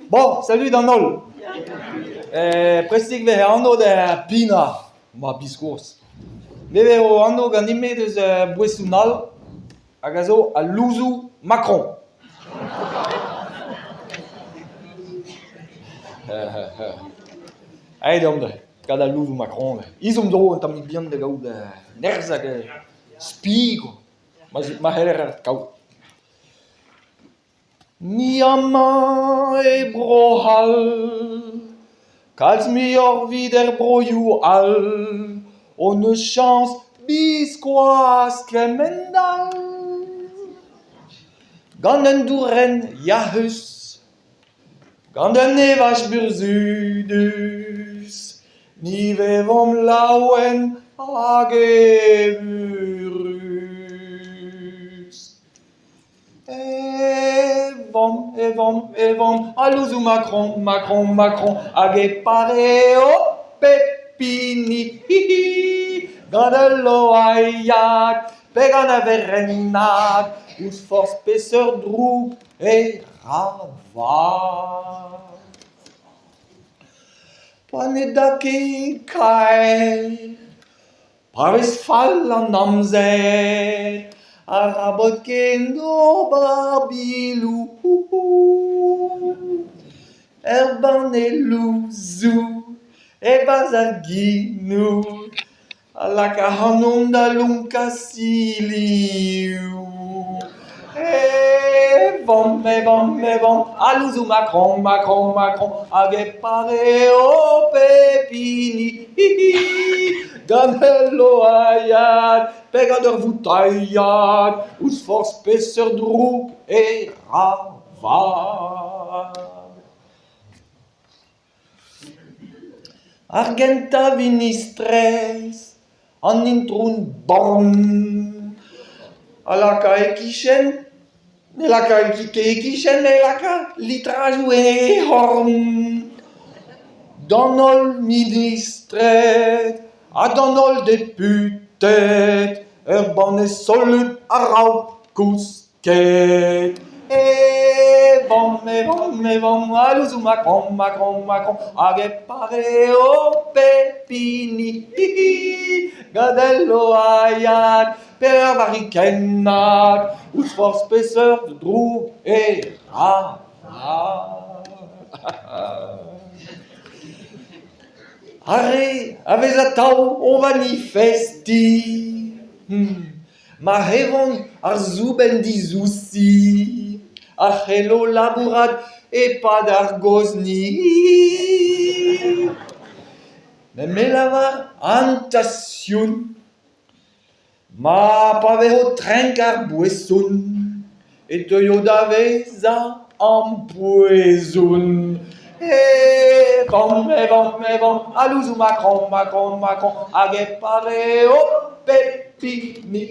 Bon, salut d'an holl. Prestik 'vez anv da pinañ ma biskoazh. Me 'vezo anv ganin-me deus boeson all hag a zo al louzoù Macron. Aet omp neuze gant al louzoù Macron. Ezhomm zo un tammig bihan da gaout nerzh hag spi kwa, ma c'heller kaout. Ni amañ e Bro-C'hall, kalz muioc'h 'vit er broioù all, hon eus chañs biskoazh kemend-all. Gant un dourenn yac'hus, gant un evaj burzhudus, ni 'vevomp laouen hag evurus. Evomp, evomp, evomp, al louzoù Macron, Macron, Macron, hag e pareo pep hini gant ul loaiad pe gant ur werennad, ouzh forzh peseurt droug e ra vad. Pa ne da ket kaer Pa vez fall an amzer, arabat ken ober biloù. Er banelloù-zoù, e-barzh ar genoù, a lak ac'hanon da lonkañ silioù. Evomp, evomp, evomp, al louzoù Macron, Macron, Macron, hag e pareo pep hini gant ul loaiad pe gant ur voutailhad, ouzh forzh peseurt droug e ra vad. Ar gentañ ministrez, an itron Born, a laka e-kichen, ne laka ket e-kichen, e laka litrajoù en he c'horn. D'an holl ministred ha d'an holl deputeed ur banne solut a-raok kousket. Ket Evomp, evomp, evomp, al louzoù Macron, Macron, Macron, hag e pareo pep hini gant ul loaiad pe ur varrikennad, ouzh forzh peseurt droug e ra. Ar re a vez atav o vanifestiñ. Ma evont ar soubenn dizousi a c'hello labourat e-pad ar gozhni. Met me 'lavar antasion ma pa vezo trenk ar boeson e teuio da vezañ ampoezon. Evomp, evomp, evomp, al louzoù Macron, Macron, Macron, hag e pareo pep hini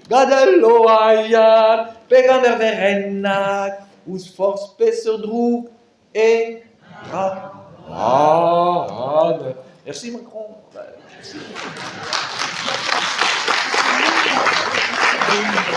gant ul loaiad pe gant ur werennad, ouzh forzh peseurt droug e ra. Merci Macron. Merci.